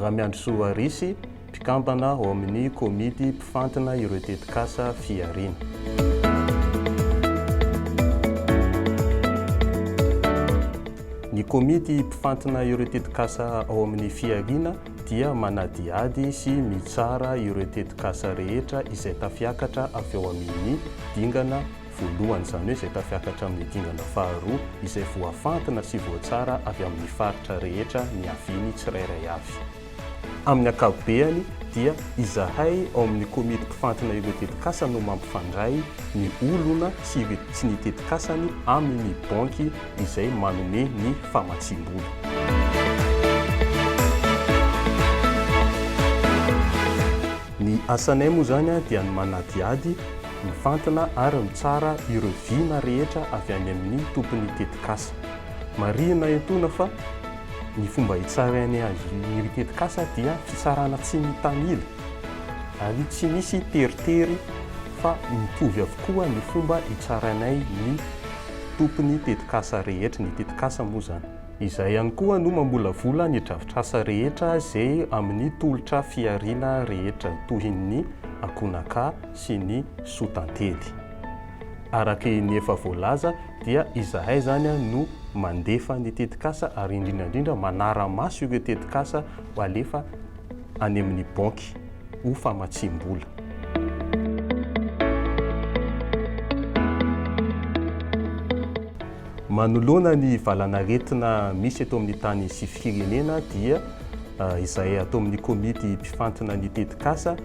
Ramiandrisoa Arisy, mpikambana ao amin'ny komity mpifantina ireo tetikasa fihariana. Ny komity mpifantina ireo tetikasa ao amin'ny fihariana dia manadihady sy mitsara ireo tetikasa rehetra izay tafiakatra avy ao amin'ny dingana voalohany, izany hoe izay tafiakatra amin'ny dingana faharoa, izay voafantina sy voatsara avy amin'ny faritra rehetra niaviany tsirairay avy. Amin'ny ankapobeany dia izahay ao amin'ny komity mpifantina ireo tetikasa no mampifandray ny olona sy ireo sy ny tetikasany amin'ny banky izay manome ny famatsiam-bola. Ny asanay moa izany dia ny manadihady, mifantina ary mitsara ireo vina rehetra avy any amin'ny tompon'ny tetikasa. Marihina etoana fa ny fomba hitsarainay azy ny tetikasa dia fitsarana tsy mitanila ary tsy misy teritery fa mitovy avokoa ny fomba hitsarainay ny tompon'ny tetikasa rehetra, ny tetikasa moa izany. Izay ihany koa no mamolavola ny drafitrasa rehetra izay amin'ny tolotra fihariana rehetra tohin'ny akonaka sy ny sotantely. Araka ny efa voalaza dia izahay izany no mandefa ny tetikasa ary indrindra indrindra manara-maso ireo tetikasa ho alefa any amin'ny banky ho famatsiam-bola. Manoloana ny valanaretina misy eto amin'ny tany sy firenena dia izay ato amin'ny komity mpifantina ny tetikasa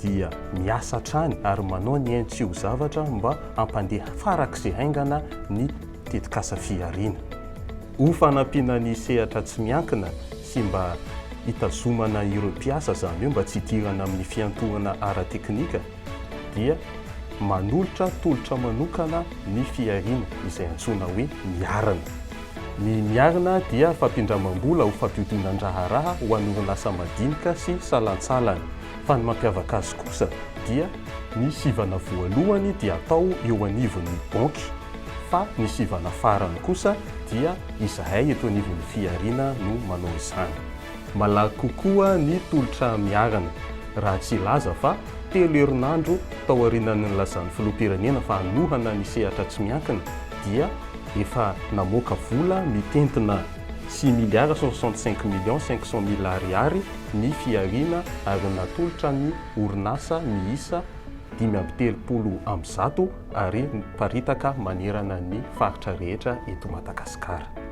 dia miasa hatrany ary manao ny ainy tsy ho zavatra mba hampandeha farak'izay haingana ny tetikasa fihariana. Ho fanampiana ny sehatra tsy miankina sy mba hitazomana ireo mpiasa, izany hoe mba tsy hidirana amin'ny fiantohana ara-teknika, dia manolotra tolotra manokana ny fihariana izay antsoina hoe miarina. Ny miarina dia fampindramam-bola ho fampiodinan-draharaha ho an'ny orinasa madinika sy salantsalany. Fa ny mampiavaka azy kosa dia ny sivana voalohany dia atao eo anivon'ny banky fa ny sivana farany kosa dia izahay eto anivon'ny fihariana no manao izany. Malaky kokoa ny tolotra miarina, raha tsy hilaza fa telo herinandro taorianan'ny nilazan'ny filoham-pirenena fa hanohana ny sehatra tsy miankina dia efa namoaka vola mitentina six milliards 65 millions 500 mille ariary ny fihariana ary natolotra ny orinasa miisa 135 ary miparitaka manerana ny faritra rehetra eto Madagasikara.